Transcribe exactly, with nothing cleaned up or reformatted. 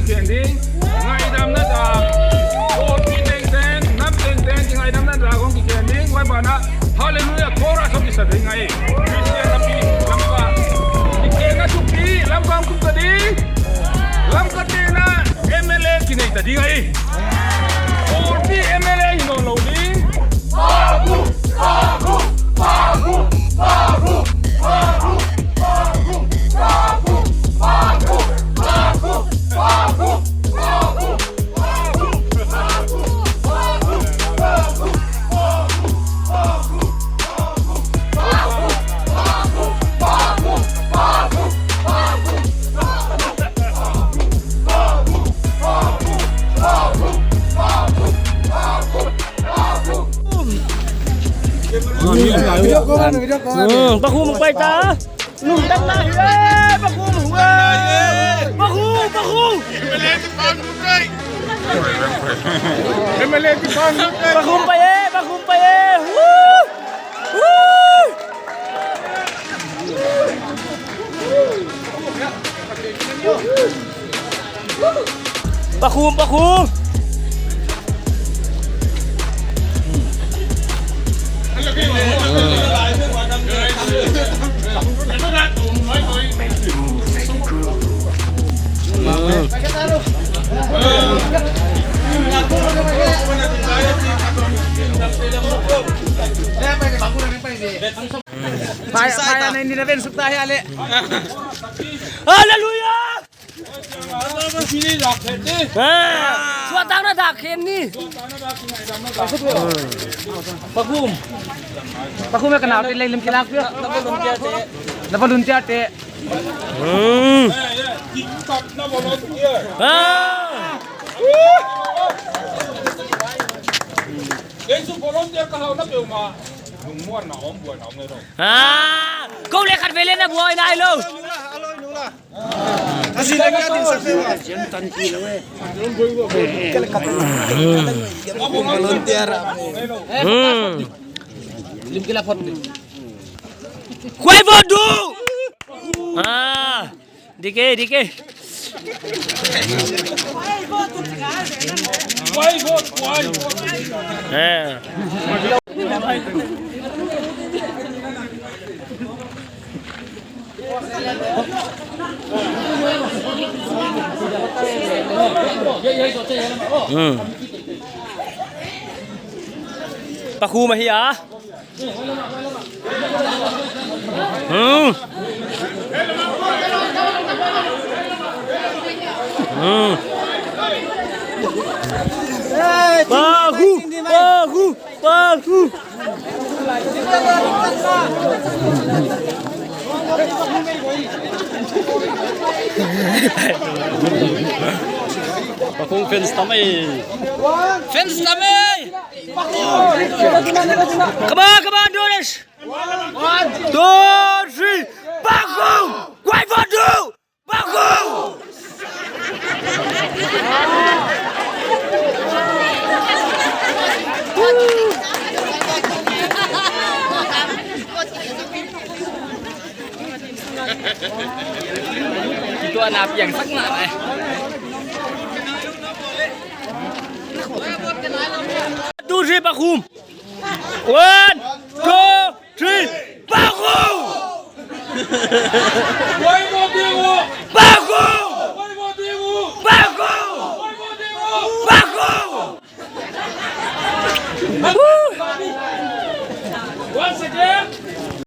Kikhen ding, ngaidamna dak. Kawlpi tengteng, nam tengteng, kingaihdamna dak hong kikhen ding, huai banah, Hallelujah, chorus hong kisa ding ahi. Christian api, Lamka. Kikhenna thupi, Lamka hong tung ta ding. Lamka te'n M L A kinei ta ding ahi. Kawlpi M L A hi nawn lou ding. Video call, video call. Hmm, Pakhum pai ta. Nung dang na, eh, Pakhum, eh. Pakhum, Pakhum. M L A ti pan. Pakhum pai, eh, Pakhum pai, eh. Woo! Woo! Pakhum, Pakhum. Pai, pai, na ini na ben sukta ya le. Hallelujah! Ah, suak tang na dak khen ni. Pakhum. Pakhum ya ka nau te leh lim kilak pia. Na volunteer te. Hmm. Ah. Kei chu volunteer ka hau na peuhmah. Lungmuanna om buaina om ngai lo. Ah, kou leh khat vei leh na buai nai lo. Hmm. Khuai vote du. Ah. Dike, dike. Eh. Hmm. Pakhum ahi a. Hmm. Hmm. Pakhum, Pakhum, Pakhum. Pakhum fans tam e. Fans tam e. Come on, come on, do this. One, two, three. Pakhum! Khuai vote du! Pakhum! Itu anak yang sak na eh. Two, three, Pakhum. One, two, three, Pakhum! Pakhum!